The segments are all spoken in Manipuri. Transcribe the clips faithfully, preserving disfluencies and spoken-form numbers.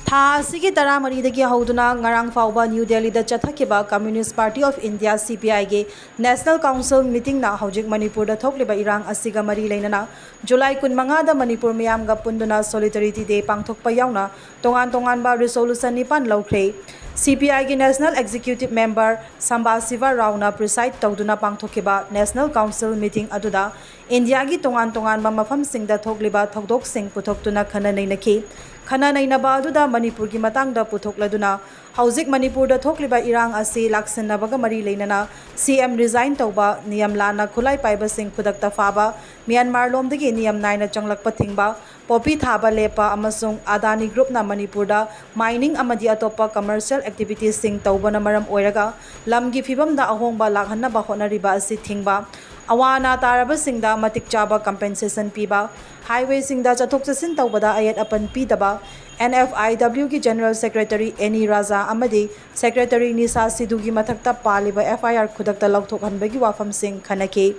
ꯊꯥ ꯑꯁꯤꯒꯤ ꯇꯔꯥꯃꯔꯤꯗꯒꯤ ꯍꯧꯗꯨꯅ ꯉꯔꯥꯡ ꯐꯥꯎꯕ ꯅ꯭ꯌꯨ ꯗꯦꯜꯂꯤꯗ ꯆꯠꯊꯈꯤꯕ Communist Party of India, C P I ꯒꯤ National Council meeting ꯅ ꯍꯧꯖꯤꯛ ꯃꯅꯤꯄꯨꯔꯗ ꯊꯣꯛꯂꯤꯕ ꯏꯔꯥꯡ ꯑꯁꯤꯒ ꯃꯔꯤ ꯂꯩꯅꯅ ꯖꯨꯂꯥꯏ ꯀꯨꯟꯃꯉꯥꯗ ꯃꯅꯤꯄꯨꯔ ꯃꯤꯌꯥꯝꯒ ꯄꯨꯟꯗꯨꯅ Solidarity Day ꯄꯥꯡꯊꯣꯛꯄ ꯌꯥꯎꯅ ꯇꯣꯉꯥꯟ ꯇꯣꯉꯥꯟꯕ resolution ꯅꯤꯄꯥꯟ ꯂꯧꯈ꯭ꯔꯦ꯫ C P I ꯒꯤ National Executive Member ꯁꯝꯕꯥꯁꯤꯕ ꯔꯥꯎꯅ preside ꯇꯧꯗꯨꯅ ꯄꯥꯡꯊꯣꯛꯈꯤꯕ National Council meeting ꯑꯗꯨꯗ ꯏꯟꯗꯤꯌꯥꯒꯤ ꯇꯣꯉꯥꯟ ꯇꯣꯉꯥꯟꯕ ꯃꯐꯝꯁꯤꯡꯗ ꯊꯣꯛꯂꯤꯕ ꯊꯧꯗꯣꯛꯁꯤꯡ ꯄꯨꯊꯣꯛꯇꯨꯅ ꯈꯟꯅ ꯅꯩꯅꯈꯤ꯫ ꯈꯟꯅ ꯅꯩꯅꯕ ꯑꯗꯨꯗ ꯃꯅꯤꯄꯨꯔꯒꯤ ꯃꯇꯥꯡꯗ ꯄꯨꯊꯣꯛꯂꯗꯨꯅ ꯍꯧꯖꯤꯛ ꯃꯅꯤꯄꯨꯔꯗ ꯊꯣꯛꯂꯤꯕ ꯏꯔꯥꯡ ꯑꯁꯤ ꯂꯥꯛꯁꯤꯟꯅꯕꯒ ꯃꯔꯤ ꯂꯩꯅꯅ C M resign ꯇꯧꯕ, ꯅꯤꯌꯝ ꯂꯥꯟꯅ ꯈꯨꯠꯂꯥꯏ ꯄꯥꯏꯕꯁꯤꯡ ꯈꯨꯗꯛꯇ ꯐꯥꯕ, ꯃ꯭ꯌꯥꯟꯃꯥꯔ ꯂꯣꯝꯗꯒꯤ ꯅꯤꯌꯝ ꯅꯥꯏꯅ ꯆꯪꯂꯛꯄ ꯊꯤꯡꯕ, poppy ꯊꯥꯕ ꯂꯦꯞꯄ ꯑꯃꯁꯨꯡ ꯑꯗꯥꯅꯤ group ꯅ ꯃꯅꯤꯄꯨꯔꯗ mining ꯑꯃꯗꯤ ꯑꯇꯣꯞꯄ commercial activities ꯁꯤꯡ ꯇꯧꯕꯅ ꯃꯔꯝ ꯑꯣꯏꯔꯒ ꯂꯝꯒꯤ ꯐꯤꯕꯝꯗ ꯑꯍꯣꯡꯕ ꯂꯥꯛꯍꯟꯅꯕ ꯍꯣꯠꯅꯔꯤꯕ ꯑꯁꯤ ꯊꯤꯡꯕ, ꯑꯋꯥ ꯑꯅꯥ ꯇꯥꯔꯕꯁꯤꯡꯗ ꯃꯇꯤꯛ ꯆꯥꯕ compensation ꯄꯤꯕ, highway ꯁꯤꯡꯗ ꯆꯠꯊꯣꯛ ꯆꯠꯁꯤꯟ ꯇꯧꯕꯗ ꯑꯌꯦꯠ ꯑꯄꯟ ꯄꯤꯗꯕ, N F I W ꯒꯤ General Secretary ꯑꯦꯅꯤ ꯔꯥꯖꯥ ꯑꯃꯗꯤ Secretary ꯅꯤꯁꯥ ꯁꯤꯙꯨꯒꯤ ꯃꯊꯛꯇ ꯄꯥꯜꯂꯤꯕ F I R ꯈꯨꯗꯛꯇ ꯂꯧꯊꯣꯛꯍꯟꯕꯒꯤ ꯋꯥꯐꯝꯁꯤꯡ ꯈꯟꯅꯈꯤ꯫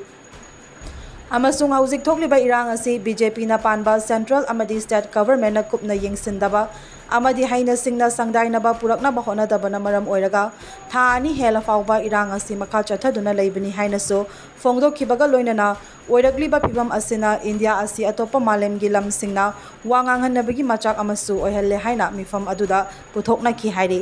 ꯑꯃꯁꯨꯡ ꯍꯧꯖꯤꯛ ꯊꯣꯛꯂꯤꯕ ꯏꯔꯥꯡ ꯑꯁꯤ B J P ꯅ ꯄꯥꯟꯕ central ꯑꯃꯗꯤ state government ꯅ ꯀꯨꯞꯅ ꯌꯦꯡꯁꯤꯟꯗꯕ ꯑꯃꯗꯤ ꯍꯩꯅ ꯁꯤꯡꯅ ꯁꯪꯗꯥꯏꯅꯕ ꯄꯨꯔꯛꯅꯕ ꯍꯣꯠꯅꯗꯕꯅ ꯃꯔꯝ ꯑꯣꯏꯔꯒ ꯊꯥ ꯑꯅꯤ ꯍꯦꯜꯂ ꯐꯥꯎꯕ ꯏꯔꯥꯡ ꯑꯁꯤ ꯃꯈꯥ ꯆꯠꯊꯗꯨꯅ ꯂꯩꯕꯅꯤ ꯍꯥꯏꯅꯁꯨ ꯐꯣꯡꯗꯣꯛꯈꯤꯕꯒ ꯂꯣꯏꯅꯅ ꯑꯣꯏꯔꯛꯂꯤꯕ ꯐꯤꯕꯝ ꯑꯁꯤꯅ ꯏꯟꯗꯤꯌꯥ ꯑꯁꯤ ꯑꯇꯣꯞꯄ ꯃꯥꯂꯦꯝꯒꯤ ꯂꯝꯁꯤꯡꯅ ꯋꯥ ꯉꯥꯡꯍꯟꯅꯕꯒꯤ ꯃꯆꯥꯛ ꯑꯃꯁꯨ ꯑꯣꯏꯍꯜꯂꯦ ꯍꯥꯏꯅ ꯃꯤꯐꯝ ꯑꯗꯨꯗ ꯄꯨꯊꯣꯛꯅꯈꯤ ꯍꯥꯏꯔꯤ꯫